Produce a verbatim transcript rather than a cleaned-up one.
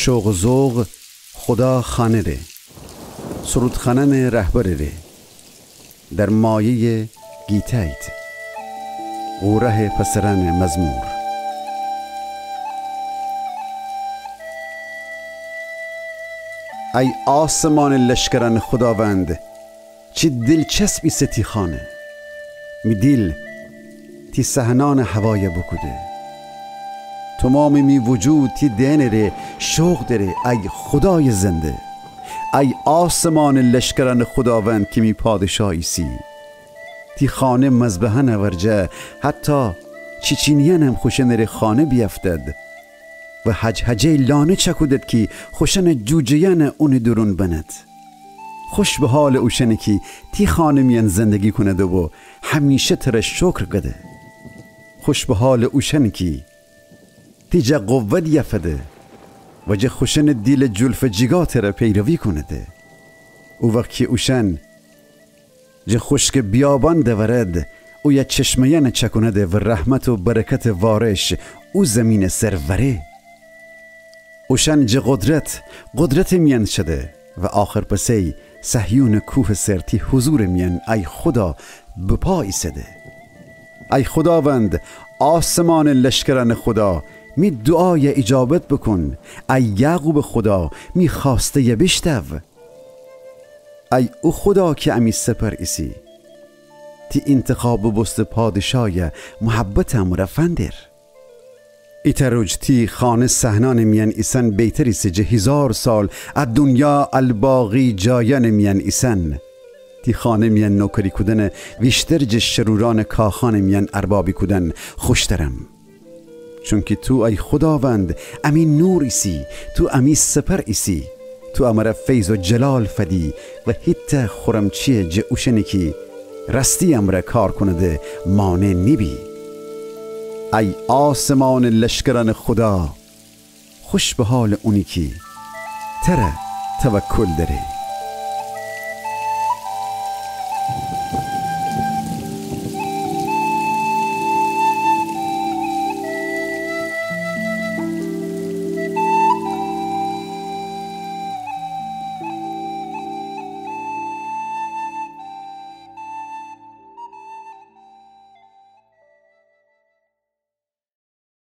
شوق و ذوق خودا خانه ره، سرودخوانأنٚ رهبرٚ ره، در مایه‌یٚ گیتایت، قوره‌یٚ پسرأنٚ مزمور. ای آسمانٚ لشکرأنٚ خوداوند، چی دیلچسب ایسه تی خانه. می دیل تی صحنأنٚ هوایَ بوکوده. تومامٚ می وجود تی دئنٚ ره شوق دأره، ای خودایٚ زنده. ای آسمانٚ لشکرأنٚ خوداوند کی می پادشاه ایسی. تی خانه مذبحأنٚ ورجه، حتی چیچینیأنم خوشأنٚ ره خانه بیأفتد و حج‌حجه‌یٚ لانه چأکودد کی خوشأنٚ جوجه‌یأن اونٚ دورون بنید. خوش به حالٚ اوشأنی کی تی خانه میأن زندگی کونده و همیشه تره شکر گده. خوش به حالٚ اوشأنی کی تی جا قوت یأفده و جٚه خوشأنٚ دیلٚ جلفٚ جیگا تره پیروی کونده. او وخت کی اوشأن جٚه خوشکٚ بیابان دورد، اویه چشمه‌یأن چأکونده و رحمت و برکتٚ وارش او زیمینٚ سر وره. اوشأن جٚه قدرت، قدرتٚ میأن شده و آخرپسی صهیونٚ کوهٚ سر تی حضورٚ میأن، ای خودا، بپا ایسده. ای خوداوند، آسمانٚ لشکرأنٚ خودا، می دوعایَ ایجابت بوکون. ای یعقوبٚ خودا، می خوأسته‌یَ بیشتأو. ای او خودا کی امی سپر ایسی، تی اینتخاب بوبوسته پادشایَ محبتٚ امرأ فندر. ایتأ روج تی خانه صحنأنٚ میأن ایسن بیتر ایسه جٚه هیزار سال ا دونیا الباقی جایأنٚ میأن ایسن. تی خانه میأن نوکری کودن ویشتر جٚه شرورأنٚ کاخأنٚ میأن اربابی کودن خوشترم. چونکی تو ای خوداوند امی نور ایسی، تو امی سپر ایسی. تو امرأ فیض و جلال فدی و هیتأ خورمچی جٚه اوشأنی کی راستی امرأ کار کونده مانع نیبی. ای آسمانٚ لشکرأنٚ خودا، خوش به حالٚ اونی کی تره توکل دأره.